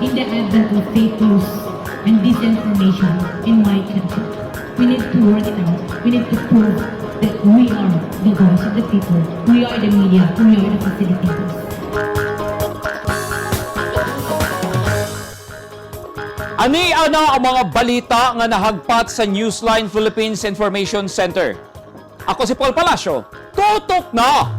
In the advent of fake news and disinformation in my country, we need to work it out. We need to prove that we are the voice of the people. We are the media. We are the facilitators. Ani ana ang mga balita nga nahagpat sa Newsline Philippines Information Center. Ako si Paul Palacio. Tutok na!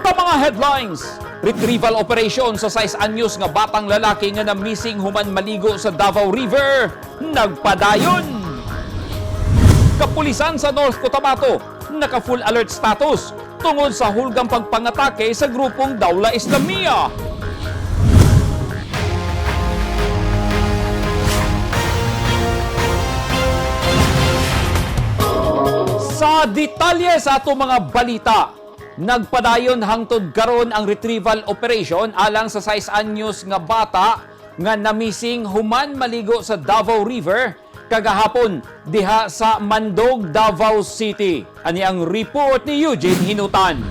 Sa mga headlines, retrieval operation sa 6 anyos nga batang lalaki nga na-missing human maligo sa Davao River, nagpadayon. Kapulisan sa North Cotabato, naka-full alert status tungod sa hulgang pagpangatake sa grupong Dawla Islamia. Sa detalye sa ato mga balita, nagpadayon hangtod karon ang retrieval operation alang sa 6 anyos nga bata nga namising human maligo sa Davao River kagahapon diha sa Mandog, Davao City. Ani ang report ni Eugene Hinutan.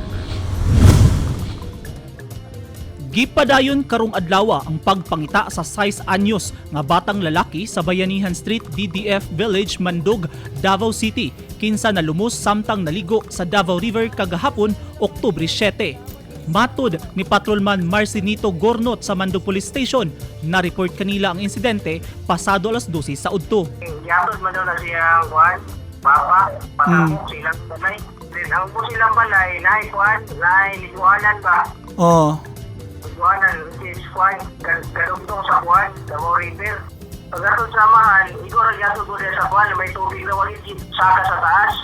Gipadayon karong adlaw ang pagpangita sa 6 anyos nga batang lalaki sa Bayanihan Street, DDF Village, Mandog, Davao City, kinsa nalumos samtang naligo sa Davao River kagahapon, Oktubre 7. Matod ni Patrolman Marcinito Gornot sa Mandog Police Station, na-report kanila ang insidente pasado alas 12 sa udto. Gihatod man daw na siya ang kuan, papa, patapok silang balay. Then ang po silang balay, naay kuan, naay liguanan ba? Oh. Liguanan, which is kuan, kadugtong sa kuan, Davao River. Pagkatod sa amahan, igo ra gihatod ko sa kuan, may tubig na wali saka sa taas.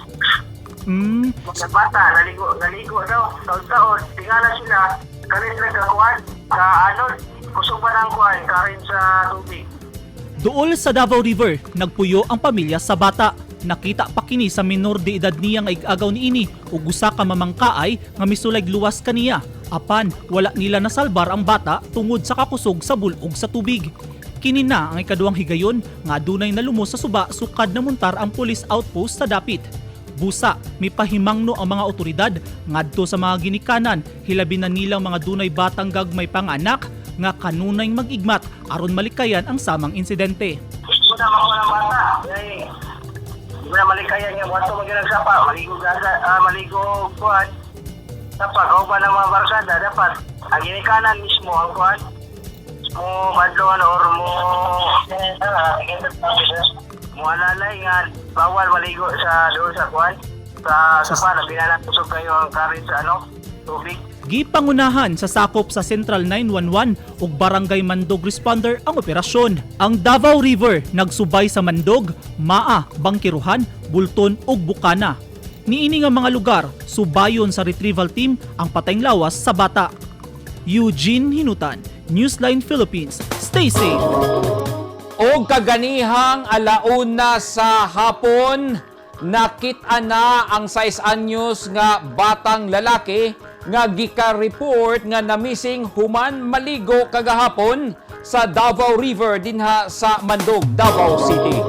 Mga bata, naligo, naligo daw, taon-taon, tingala sila, kalit lang ka kuan, ka anod, kusog pa ng kuan, karin sa tubig. Duol sa Davao River, nagpuyo ang pamilya sa bata. Nakita pa kini sa minor de edad niya nga igagaw niini ug usa ka mamangkaay nga misulay luwas kaniya. Apan wala nila nasalbar ang bata tungod sa kakusog sa bulog sa tubig. Kini na ang ikaduhang higayon nga adunay nalumos sa suba sukad namuntar ang police outpost sa dapit. Busa, mipahimangno ang mga otoridad ngadto sa mga ginikanan, hilabi na nilang mga dunay batang gagmay panganak nga kanunay mag-igmat aron malikayan ang samang insidente. Gusto na makuha ng bata. Eh, di mo na malikayan nga. Wato mag sapa. Maligo gaga, maligo kuan. Sapa, kauban ng mga barkada. Dapat, ang ginikanan mismo ang kuan. Mo badlon or mo mo alalay nga bawal maligo sa doon sa kuan sa sapa na binanakusog kayo ang karin sa ano tubig. Gipangunahan sa sakop sa Central 911 ug Barangay Mandog Responder ang operasyon. Ang Davao River nagsubay sa Mandog, Maa, Bangkiruhan, Bulton ug Bukana. Niini nga mga lugar, subayon sa retrieval team ang patayng lawas sa bata. Eugene Hinutan, Newsline Philippines. Stay safe! Og kaganihang alauna sa hapon, nakita na ang 6 anyos nga batang lalaki nga gika-report nga namising human maligo kagahapon sa Davao River dinha sa Mandog, Davao City.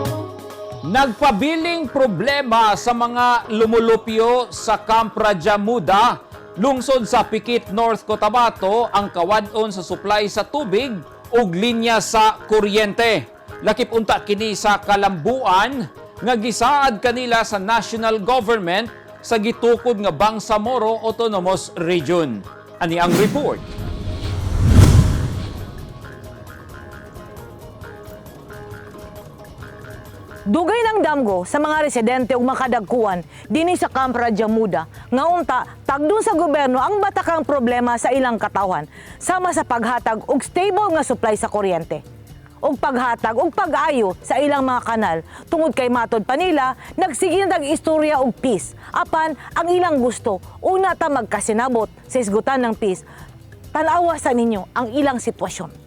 Nagpabiling problema sa mga lumulupyo sa Camp Raja Muda, lungsod sa Pikit, North Cotabato, ang kawadon sa supply sa tubig ug linya sa kuryente. Lakip unta kini sa Kalambuan nga gisaad kanila sa national government sa gitukod nga Bangsamoro Autonomous Region. Ani ang report. Dugay ng damgo sa mga residente ug makadagkuan dinhi sa Camp Raja Muda nga unta tagdon sa gobyerno ang batakang problema sa ilang katawhan sama sa paghatag og stable nga supply sa kuryente ug paghatag og pag-ayo sa ilang mga kanal tungod kay matod pa nila nagsige na istorya og peace apan ang ilang gusto una ta magkasinabot sa isgutan ng peace. Tan-awa sa ninyo ang ilang sitwasyon.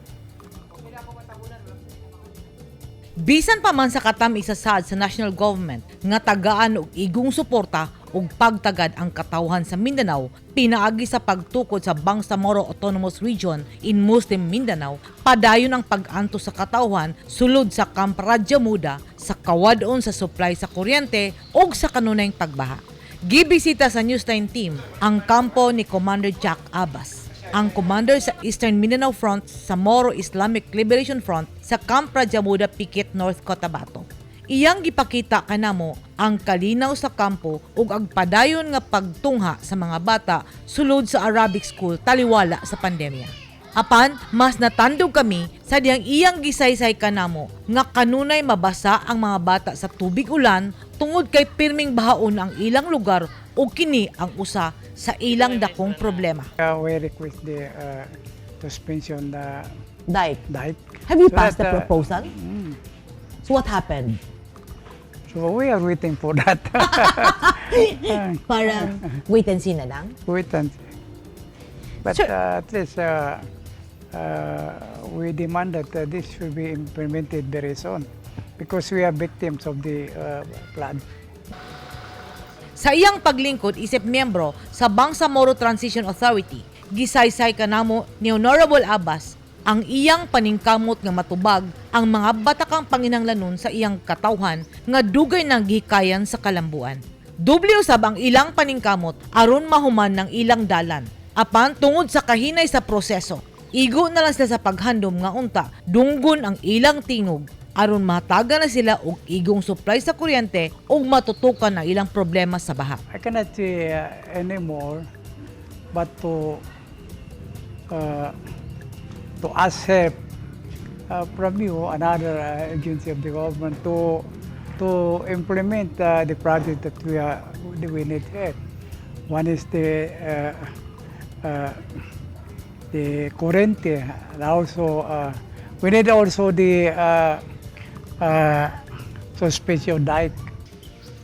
Bisan pa man sa katam isasaad sa national government nga tagaan og igong suporta ug pagtagad ang katawhan sa Mindanao pinaagi sa pagtukod sa Bangsamoro Autonomous Region in Muslim Mindanao, padayon ang pag-antos sa katawhan sulod sa Camp Raja Muda sa kawadon sa supply sa kuryente ug sa kanunayng pagbaha. Gibisita sa Newsline team ang kampo ni Commander Jack Abbas, ang commander sa Eastern Mindanao Front sa Moro Islamic Liberation Front sa Camp Rajamuda, Pikit, North Cotabato. Iyang gipakita kanamo ang kalinaw sa kampo ug ang padayon nga pagtungha sa mga bata sulod sa Arabic school taliwala sa pandemya. Apan mas natandog kami sa diyang iyang gisaysay kanamo nga kanunay mabasa ang mga bata sa tubig ulan tungod kay pirming bahaon ang ilang lugar ug kini ang usa sa ilang dakong problema. We request the suspension the Dike. Dike. Have you So passed that, the proposal? So what happened? So we are waiting for that. Parang wait and see na lang? Wait and see. But Sir- at least we demand that this should be implemented very soon because we are victims of the flood. Sa iyang paglingkod isip miyembro sa Bangsamoro Transition Authority, gisaysay kanamo ni Honorable Abbas ang iyang paningkamot nga matubag ang mga batakang panginanglanon sa iyang katawhan nga dugay nang gihikayan sa kalambuan. Doble usab ang ilang paningkamot aron mahuman ng ilang dalan. Apan tungod sa kahinay sa proseso, igo na lang sila sa paghandom nga unta dunggon ang ilang tingog aron mahatagan na sila og igong supply sa kuryente ug matutukan ang ilang problema sa baha. I cannot say anymore but to ask help from you, another agency of the government, to implement the project that we need help. One is the kuryente, and also we need also the suspension dike.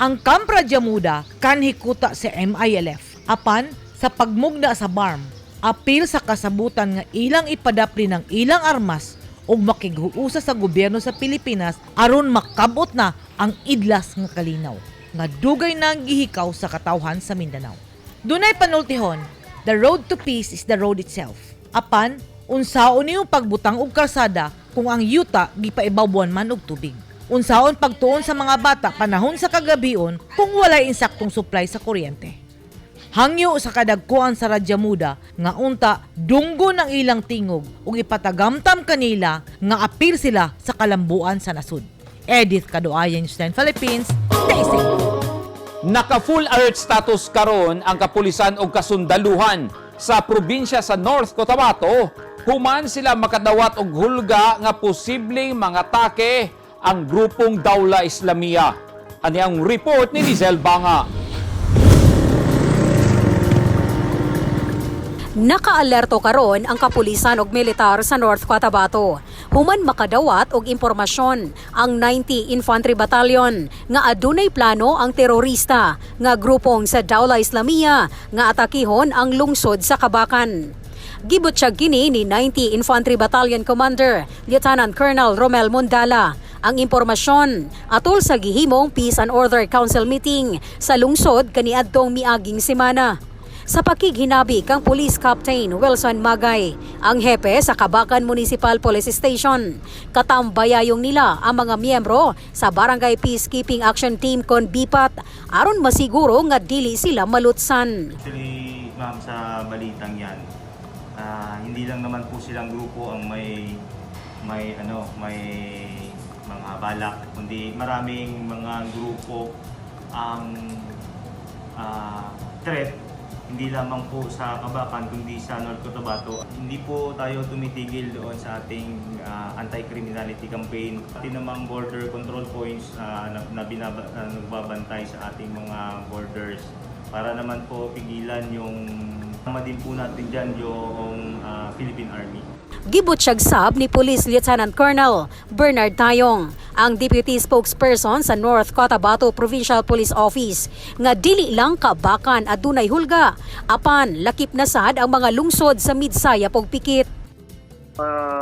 Ang Camp Rajamuda kanhikuta sa MILF apan sa pagmugna sa BARMM, apil sa kasabutan nga ilang ipadapli ng ilang armas ug makighuusa sa gobyerno sa Pilipinas aron makabot na ang idlas nga kalinaw nga dugay nang gihikaw sa katawhan sa Mindanao. Dunay panultihon, the road to peace is the road itself. Apan, unsaon niyong pagbutang og kalsada kung ang yuta gipaibawon man og tubig? Unsaon pagtuon sa mga bata panahon sa kagabion kung walay insaktong supply sa kuryente? Hangyo sa kadagkuan sa Radyamuda nga unta dunggon ang ilang tingog ug ipatagamtam kanila nga apil sila sa kalambuan sa nasud. Edith Kaduayan, News 9 Philippines. Stay safe. Naka full alert status karon ang kapulisan og kasundaluhan sa probinsya sa North Cotabato human sila makadawat og hulga nga posibleng mangatake ang grupong Dawla Islamia. Ani ang report ni Lizelle Banga. Nakaalerto karon ang kapulisan og militar sa North Cotabato. Human makadawat og impormasyon ang 90 Infantry Battalion nga adunay plano ang terorista nga grupong sa Dawla Islamia nga atakihon ang lungsod sa Kabakan. Gibutsyag kini ni 90 Infantry Battalion Commander Lieutenant Colonel Romel Mondala ang impormasyon atol sa gihimong Peace and Order Council meeting sa lungsod kaniadtong miaging semana. Sa pakighinabi kang Police Captain Wilson Magay, ang hepe sa Kabakan Municipal Police Station. Katambayayong nila ang mga miyembro sa Barangay Peacekeeping Action Team kon BIPAT aron masiguro nga dili sila malutsan. Actually, ma'am, sa balitang yan, hindi lang naman po silang grupo ang may ano, may mga balak, kundi maraming mga grupo ang threat, hindi lamang po sa Kabakan kundi sa North Cotabato. Hindi po tayo tumitigil doon sa ating anti-criminality campaign. Pati namang border control points na nagbabantay sa ating mga borders para naman po pigilan yung tama din po natin dyan yung Philippine Army. Gibutsyag sab ni Police Lieutenant Colonel Bernard Tayong, ang deputy spokesperson sa North Cotabato Provincial Police Office, nga dili lang Kabakan adunay hulga, apan lakip na sad ang mga lungsod sa Midsayap ug Pikit.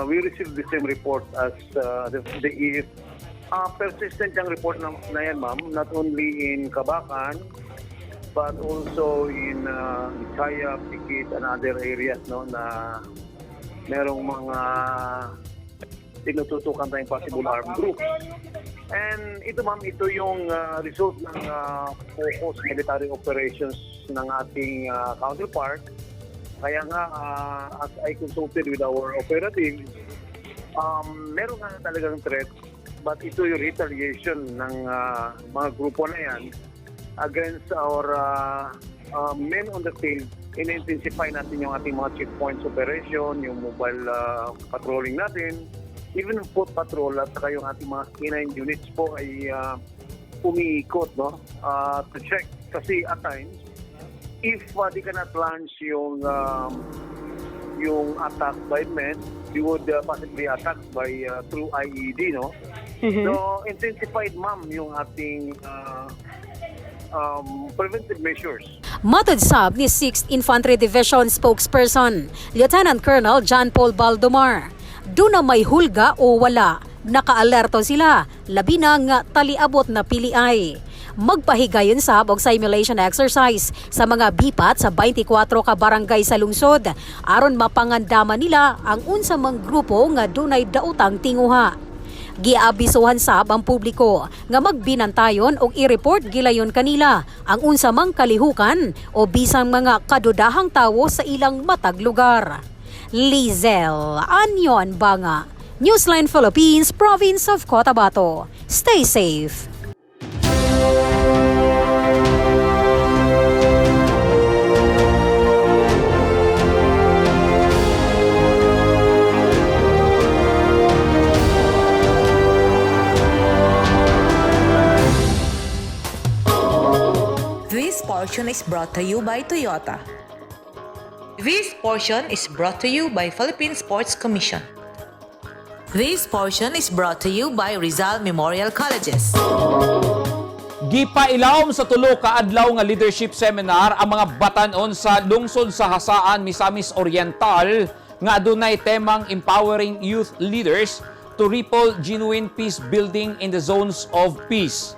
We received the same report as the EF. Persistent yung report na yan, ma'am, not only in Kabakan, but also in Isaya, Pikit, and other areas, no, na merong mga tinututukan tayong possible armed groups. And ito, ma'am, ito yung result ng focus military operations ng ating counterpart. Kaya nga, as I consulted with our operatives, meron nga talagang threat, but ito yung retaliation ng mga grupo na yan against our men on the field. In-intensify natin yung ating mga checkpoints operation, yung mobile patrolling natin, even foot patrol at saka yung ating mga K9 units po ay umiikot, no, to check kasi at times if they cannot launch yung attack by men, you would possibly attack by through IED, no? So, intensified, ma'am, yung ating preventive measures. Matod sab ni 6th Infantry Division spokesperson, Lieutenant Colonel John Paul Baldomar, duna may hulga o wala, nakaalerto sila, labi na nga taliabot na piliay. Magpahigayon sab og simulation exercise sa mga bipat sa 24 ka barangay sa lungsod aron mapangandaman nila ang unsa mang grupo nga dunay daotang tinguha. Giabisuhan sab ang publiko nga magbinantayon og i-report gilayon kanila ang unsa mang kalihukan o bisang mga kadudahang tawo sa ilang matag lugar. Lizel Anyon Banga, Newsline Philippines, Province of Cotabato. Stay safe. This portion is brought to you by Toyota. This portion is brought to you by Philippine Sports Commission. This portion is brought to you by Rizal Memorial Colleges. Gipailawom sa tulo ka adlaw nga leadership seminar ang mga batan-on sa lungsod sa Jasaan, Misamis Oriental nga adunay temang Empowering Youth Leaders to Ripple Genuine Peace Building in the Zones of Peace.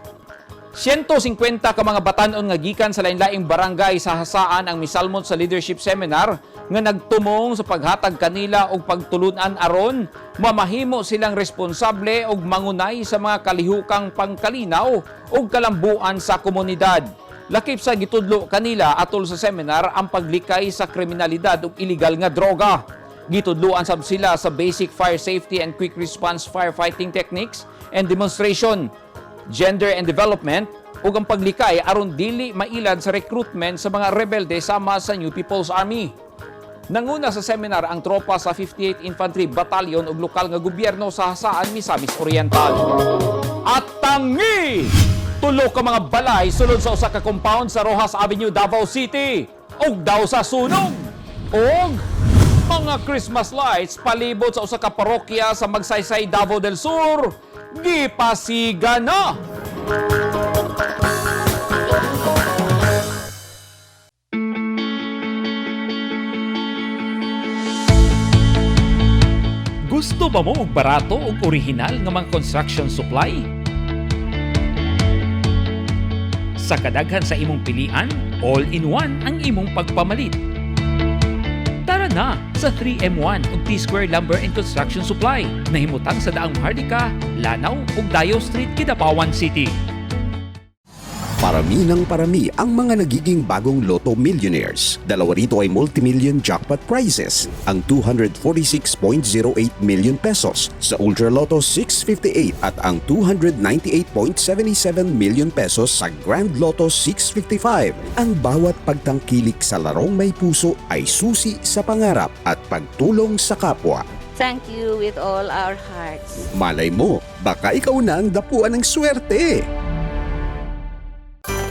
150 ka mga batan-on nga gikan sa lain-laing barangay sa Jasaan ang misalmot sa leadership seminar nga nagtumong sa paghatag kanila og pagtulunan aron mamahimo silang responsable og mangunay sa mga kalihukang pangkalinaw ug kalambuan sa komunidad. Lakip sa gitudlo kanila atol sa seminar ang paglikay sa kriminalidad ug illegal nga droga. Gitudloan sab sila sa basic fire safety and quick response firefighting techniques and demonstration, gender and development ug ang paglikay aron dili mailad sa recruitment sa mga rebelde sama sa New People's Army. Nanguna sa seminar ang tropa sa 58 Infantry Battalion ug lokal nga gobyerno sa Jasaan, Misamis Oriental. At tangi! Tulo ka mga balay sulod sa usa ka compound sa Roxas Avenue, Davao City. Ug daw sa sunog. Og mga Christmas lights palibot sa usa ka parokya sa Magsaysay, Davao del Sur, gipasiga na. Gusto ba mo og barato ug original nga mga construction supply? Sa kadaghan sa imong pilian, all-in-one ang imong pagpamalit. Tara na sa 3M1 ug T-Square Lumber and Construction Supply na himutang sa Daang Maharlika, Lanao ug Dayo Street, Kidapawan City. Parami ng parami ang mga nagiging bagong Lotto millionaires. Dalawa rito ay multi-million jackpot prizes, ang 246.08 million pesos sa Ultra Lotto 658 at ang 298.77 million pesos sa Grand Lotto 655. Ang bawat pagtangkilik sa larong may puso ay susi sa pangarap at pagtulong sa kapwa. Thank you with all our hearts. Malay mo, baka ikaw na ang dapuan ng swerte.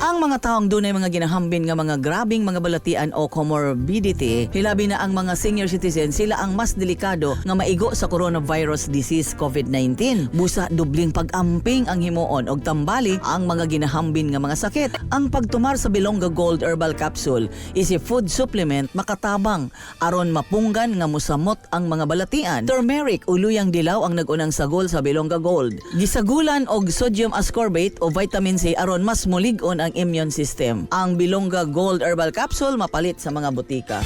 Ang mga taong dunay mga ginahambin nga mga grabing mga balatian o comorbidity, hilabi na ang mga senior citizen, sila ang mas delikado nga maigo sa coronavirus disease COVID-19. Busa dubling pag-amping ang himuon og tambali ang mga ginahambin nga mga sakit. Ang pagtumar sa Bilongga Gold Herbal Capsule is a food supplement makatabang aron mapunggan nga musamot ang mga balatian. Turmeric o luyang dilaw ang nag-unang sagol sa Bilongga Gold. Gisagulan og sodium ascorbate o vitamin C aron mas mulig-on ang immune system. Ang Bilongga Gold Herbal Capsule mapalit sa mga botika.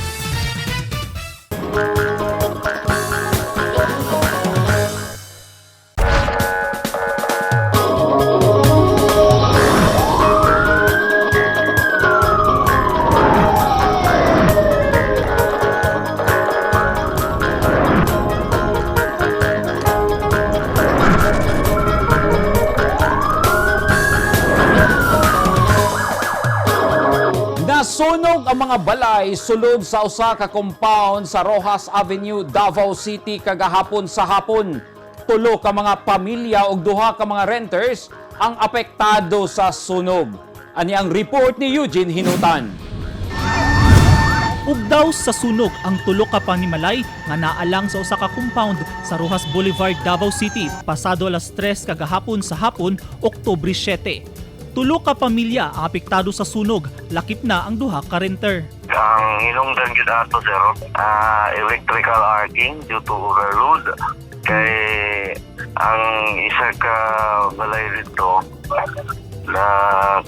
Nasunog ang mga balay sulod sa usa ka compound sa Roxas Avenue, Davao City kagahapon sa hapon. Tulo ka mga pamilya ug duha ka mga renters ang apektado sa sunog. Ani ang report ni Eugene Hinutan. Ugdaw sa sunog ang tulo ka panimalay nga naalang sa usa ka compound sa Roxas Boulevard, Davao City, pasado alas 3 kagahapon sa hapon, Oktubre 7. Tulo ka pamilya ang apektado sa sunog, lakip na ang duha ka renter. Ang hinungdan gyud ato, sir, electrical arcing due to overload. Kay ang isa ka balay dito na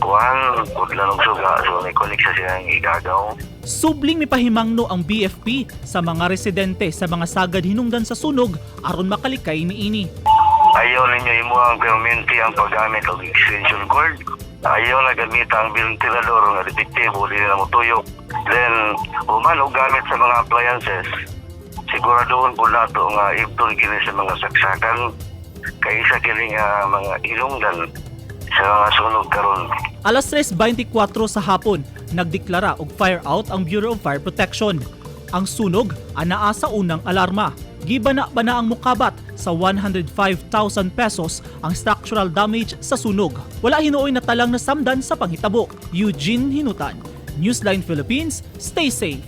kuan pudlan og suga, so may connect sa siyang igagaw. Subling mipahimangno ang BFP sa mga residente sa mga sagad hinungdan sa sunog aron makalikay niini. Ayaw ninyo imo ang permanente ang paggamit og extension cord. Ayaw na gamit ang ventilador nga depektibo, dili na motuyok. Then, human og gamit sa mga appliances, siguradohon po nato nga ibton kini sa mga saksakan kay isa kini nga mga hinungdan sa mga sunog karon. Alas 3:24 sa hapon, nagdeklara og fire out ang Bureau of Fire Protection. Ang sunog anaa sa unang alarma. Gibana-bana ang mukabat sa 105,000 pesos ang structural damage sa sunog. Wala hinuoy na talang nasamdan sa panghitabo. Eugene Hinutan, Newsline Philippines, stay safe.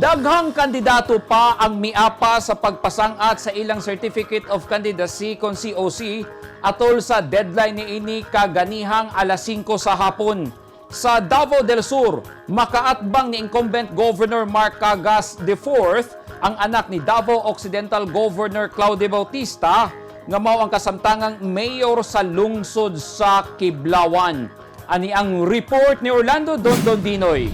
Daghang kandidato pa ang miapa sa pagpasangat sa ilang Certificate of Candidacy kon COC atol sa deadline niini kaganihang alas 5 sa hapon. Sa Davao del Sur, makaatbang ni incumbent Governor Mark Cagas IV ang anak ni Davao Occidental Governor Claudio Bautista nga mao ang kasamtangang mayor sa lungsod sa Kiblawan. Ani ang report ni Orlando Dondon Dinoy.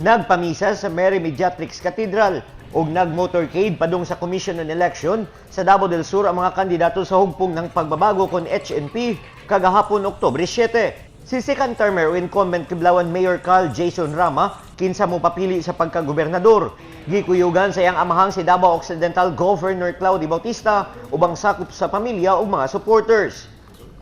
Nagpamisa sa Mary Mediatrix Cathedral ug nagmotorcade padung sa Commission on Election sa Davao del Sur ang mga kandidato sa Hugpong ng Pagbabago kon HNP kagahapon Oktubre 7. Si second termer o incumbent Kiblawan Mayor Carl Jason Rama kinsa mo papili sa pagkagobernador. Gikuyugan sa iyang amahang si Davao Occidental Governor Claudio Bautista ubang sakop sa pamilya ug mga supporters.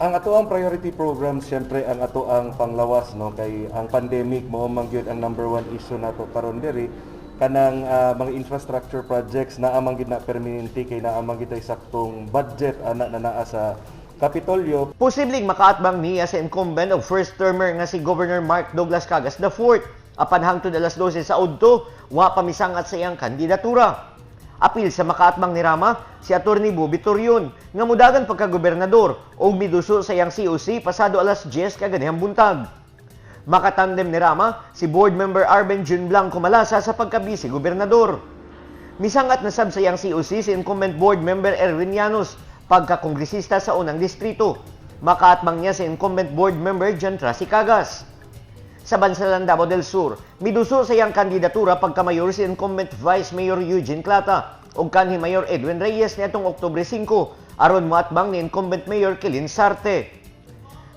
Ang ato ang priority program, siyempre ang ato ang panglawas, no, kay ang pandemic mao man gyud ang number one issue nato karon diri, kanang mga infrastructure projects naa man gyud na permanente kay naa man gyud saktong budget ana na naa sa Kapitolyo. Posibleng makaatbang niya sa incumbent o first termer nga si Governor Mark Douglas Cagas IV. Apan hangtod alas 12 sa udto, wa pa misangat sa iyang kandidatura. Apil sa makaatbang ni Rama, si Attorney Bobby Torion, nga mudagan pagkagobernador o miduso sa iyang COC pasado alas 10 kaganihang buntag. Makatandem ni Rama, si board member Arben Jun Blanco Malasa sa pagkabisi gobernador. Misangat na sab sa iyang COC si incumbent board member Erwin Llanos, pagkakongresista sa unang distrito. Makaatbang niya si incumbent board member John Tracy Cagas. Sa Bansalan, Davao del Sur, miduso sa iyang kandidatura pagkamayor si incumbent Vice Mayor Eugene Clata ug kanhi Mayor Edwin Reyes niadtong Oktubre 5 aron moatbang ni incumbent Mayor Kilin Sarte.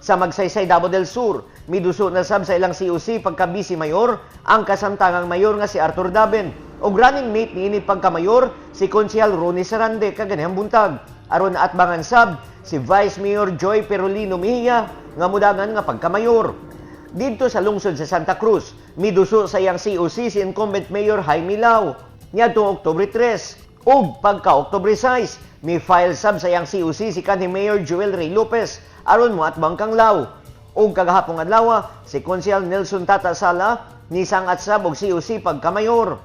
Sa Magsaysay, Davao del Sur, miduso na sab sa ilang COC pagka-vice mayor ang kasamtangang mayor nga si Arthur Daben ug running mate niini pagkamayor si Konsehal Ronnie Sarande kaganihang buntag aron atbangan sab si Vice Mayor Joy Perolino Mejia nga mudangan nga pagkamayor. Didto sa lungsod sa Santa Cruz, miduso sa iyang COC si incumbent Mayor Jaime Lau niadtong Oktubre 3. Ug pagka Oktubre 6, mi file sab sa iyang COC si kanhi Mayor Joel Ray Lopez aron moatbang kang Lau. Ug kagahapong adlaw, si Konsehal Nelson Tata Sala nisangat sab og COC pagkamayor.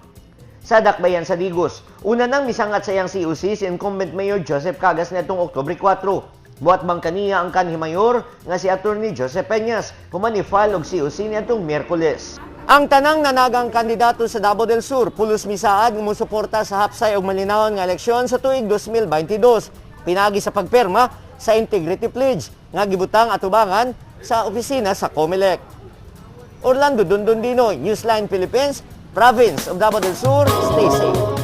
Sa Dakbayan sa Digos, una nang misangat sa iyang COC si incumbent Mayor Joseph Cagas niadtong Oktubre 4. Buhat bang kaniya ang kanhi mayor nga si Attorney Joseph Peñas human ni-file og COC niadtong Miyerkules. Ang tanang nanagang kandidato sa Davao del Sur pulos misaad nga mosuporta sa hapsay og malinawon nga eleksyon sa tuig 2022 pinagi sa pagperma sa Integrity Pledge nga gibutang atubangan sa opisina sa COMELEC. Orlando Dondondino, Newsline Philippines, Province of Davao del Sur, stay safe.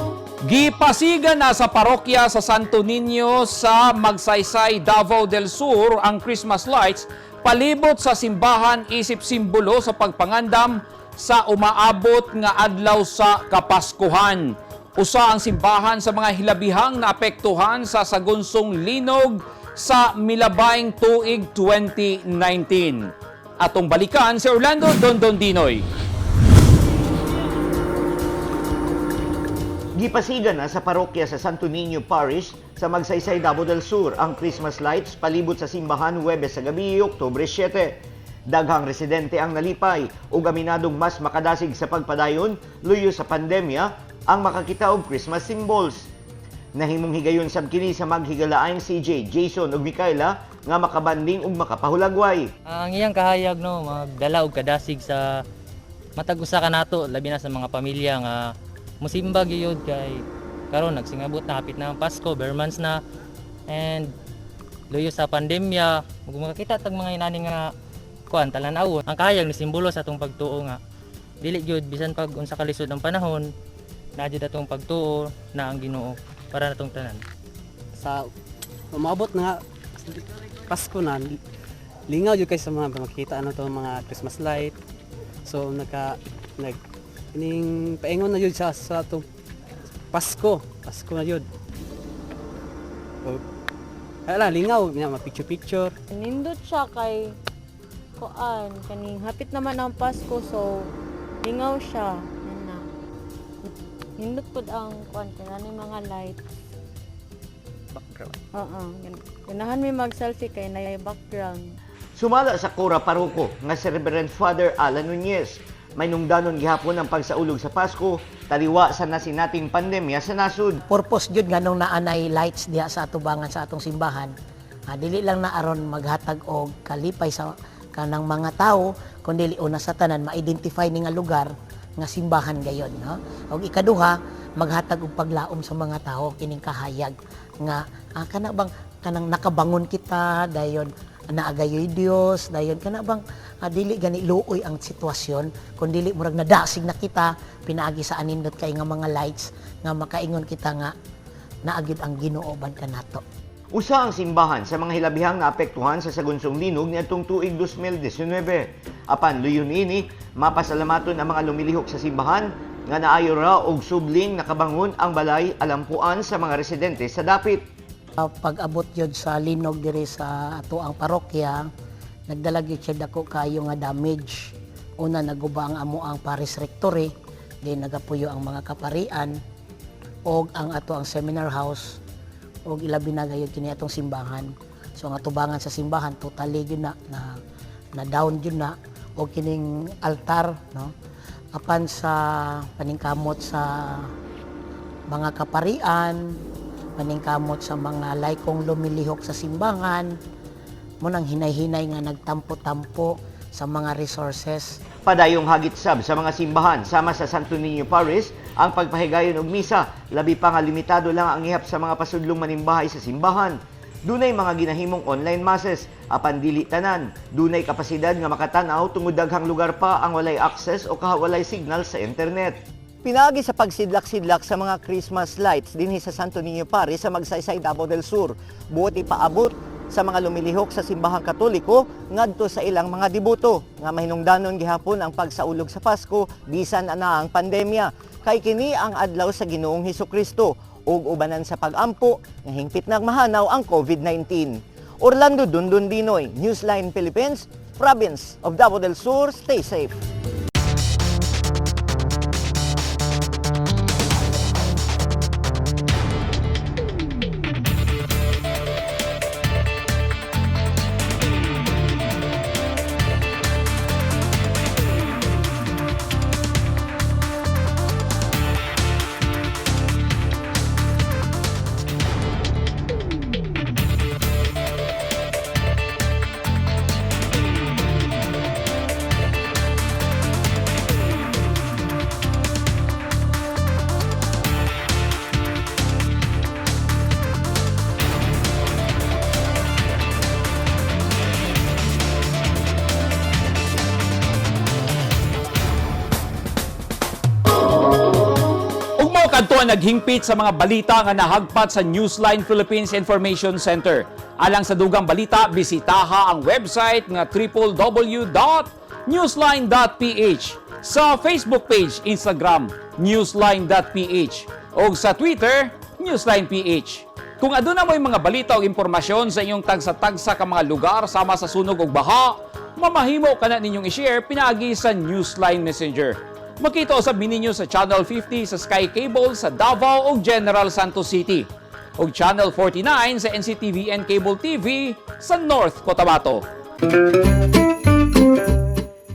Gipasiga na sa parokya sa Santo Niño sa Magsaysay, Davao del Sur ang Christmas lights palibot sa simbahan isip simbolo sa pagpangandam sa umaabot nga adlaw sa Kapaskuhan. Usa ang simbahan sa mga hilabihang naapektuhan sa sagunsong linog sa milabayng tuig 2019. Atong balikan si Orlando Dondon Dinoy. Gipasiga na sa parokya sa Santo Niño Parish sa Magsaysay, Davao del Sur ang Christmas lights palibot sa simbahan Huwebes sa gabi, Oktubre 7. Daghang residente ang nalipay ug aminadong mas makadasig sa pagpadayon luyo sa pandemya ang makakita og Christmas symbols. Nahimong higayon sab kini sa maghigalaang CJ, Jason ug Micaela nga makabanding ug makapahulagway. Ang iyang kahayag, no, magdala og kadasig sa matag usa ka nato, labi na sa mga pamilya nga musimba gyud, kay karon nagsingabot na, hapit na ang Pasko, ber months na, and luyo sa pandemya, ug makakita tag mga inani nga kuan, talan-awon. Ang kahayag ni simbolo sa atong pagtuo nga dili gyud bisan pag unsa kalisod ang panahon, naa jud atong pagtuo na ang Ginoo para natong tanan. Sa umabot na nga Pasko na, lingaw jud kay sa mga makita ano to, mga Christmas light. So naka nag ining paingon na jud sa atong Pasko, Pasko na jud. So, ala, lingaw niya ma picture picture. Nindot siya kay kuan, kaning hapit naman ang Pasko, so lingaw siya. Yan na. Nindot pud ang kuan kay ani mga light. Background. Oo. Ganahan mi mag-selfie kay na background. Sumala sa Kura Paroko nga si Reverend Father Alan Nunez. May nungdanon gihapon ang pagsaulog sa Pasko, taliwa sa nasinating pandemya sa nasod. Purpose jud nganong naanay lights diha sa atubangan sa atong simbahan. Dili lang na aron maghatag og kalipay sa kanang mga tao, kundi una sa tanan ma-identify ni nga lugar nga simbahan gayon, no? Og ikaduha, maghatag og paglaom sa mga tao kining kahayag nga kana bang kanang nakabangon kita dayon, naagayoy Dios dayon, kana bang dili gani luoy ang sitwasyon, kundi murag nadasig na kita pinaagi sa anindot kay nga mga lights nga makaingon kita nga naagid ang Ginoo ban kanato. Usa ang simbahan sa mga hilabihang naapektuhan sa sagunsong linog niadtong tuig 2019. Apan luyon ini, mapasalamaton ang mga lumilihok sa simbahan nga naayo ra og subling nakabangon ang balay alampuan sa mga residente sa dapit. Pag-abot yun sa linog diri sa ato ang parokya, nagdala gyud siya dako kayo nga damage. Una, naguba ang amo ang parish rectory, di nagapuyo ang mga kaparian og ang ato ang seminar house og ilabi na gayud kini atong simbahan. So ang atubangan sa simbahan totally gyud na na, na down gyud na og kining altar, no. Apan sa paningkamot sa mga kaparian, paningkamot sa mga laikong lumilihok sa simbahan, mo nang hinay-hinay nga nagtampo-tampo sa mga resources. Padayong hagit sab sa mga simbahan sama sa Santo Niño Parish ang pagpahigayon og misa, labi pa nga limitado lang ang ihap sa mga pasudlong manimbahay sa simbahan. Dunay mga ginahimong online masses apan dili tanan. Dunay kapasidad nga makatan-aw tungod daghang lugar pa ang walay access o kaha walay signal sa internet. Pinaagi sa pagsidlak-sidlak sa mga Christmas lights dinhi sa Santo Niño Parish sa Magsaysay, Davao del Sur. Buot ipaabot sa mga lumilihok sa simbahang Katoliko ngadto sa ilang mga deboto nga mahinungdanon gihapon ang pagsaulog sa Pasko bisan ana ang pandemya, kay kini ang adlaw sa Ginoong Hesukristo ug ubanan sa pag-ampo nga hingpit nang mahanaw ang COVID-19. Orlando Dundun Dinoy, Newsline Philippines, Province of Davao del Sur, stay safe. Ug mao kadto ang naghingpit sa mga balita nga nahagpat sa Newsline Philippines Information Center. Alang sa dugang balita, bisitaha ang website nga www.newsline.ph, sa Facebook page, Instagram, newsline.ph. O sa Twitter, Newsline PH. Kung aduna mo'y mga balita o impormasyon sa inyong tagsa-tagsa ka mga lugar sama sa sunog ug baha, mamahimo kana ninyong i-share pinaagi sa Newsline Messenger. Makita usab ninyo sa Channel 50 sa Sky Cable sa Davao ug General Santos City ug Channel 49 sa NCTVN Cable TV sa North Cotabato.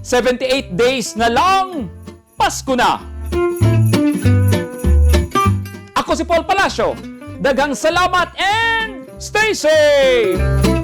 78 days na lang, Pasko na! Ako si Paul Palacio. Daghang salamat and stay safe!